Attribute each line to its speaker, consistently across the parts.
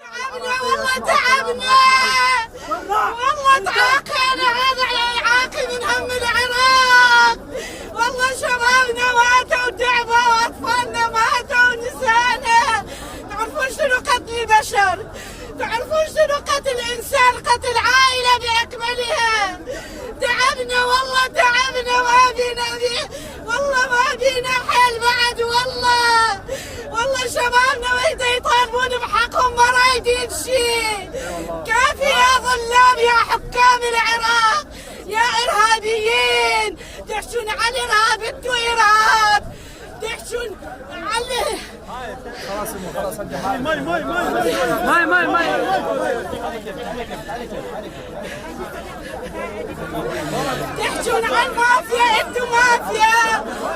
Speaker 1: تعبنا والله تعبنا والله تعاقينا هذا يعاقي من هم العراق والله شبابنا ماتوا وتعبوا واطفالنا ماتوا ونسانا. تعرفون شنو قتل البشر؟ تعرفون شنو قتل انسان؟ قتل عائله باكملها. تعبنا والله تعبنا ما بينا والله ما بينا حل بعد والله شبابنا وإذا يطالبون بحقهم ما رايدين شيء. كافي يا ظلام يا حكام العراق يا إرهابيين تحشون على الإرهاب. انتوا إرهاب تحشون على
Speaker 2: خلاص
Speaker 1: تحشون على المافيا. انتوا مافيا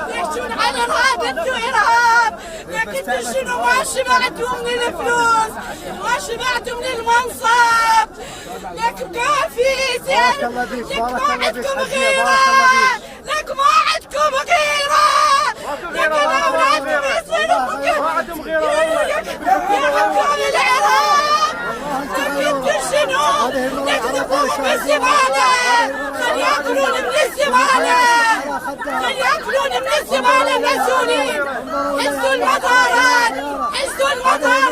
Speaker 1: تحشون على الإرهاب. انتوا إرهاب. لكن شنو ما شبعتوا من الفلوس ما شبعتوا من المنصب. لك كافي لك ما عندكم غيرة. لك ما عندكم غيرة. لك أولادكم يصيروا يا حكام العراق. لك انتوا شنو لك ذبوهم بالزبالة. خل ياكلون من الزبالة. خل ياكلون من الزبالة المسؤولين. حسوا المطارات حسوا المطارات.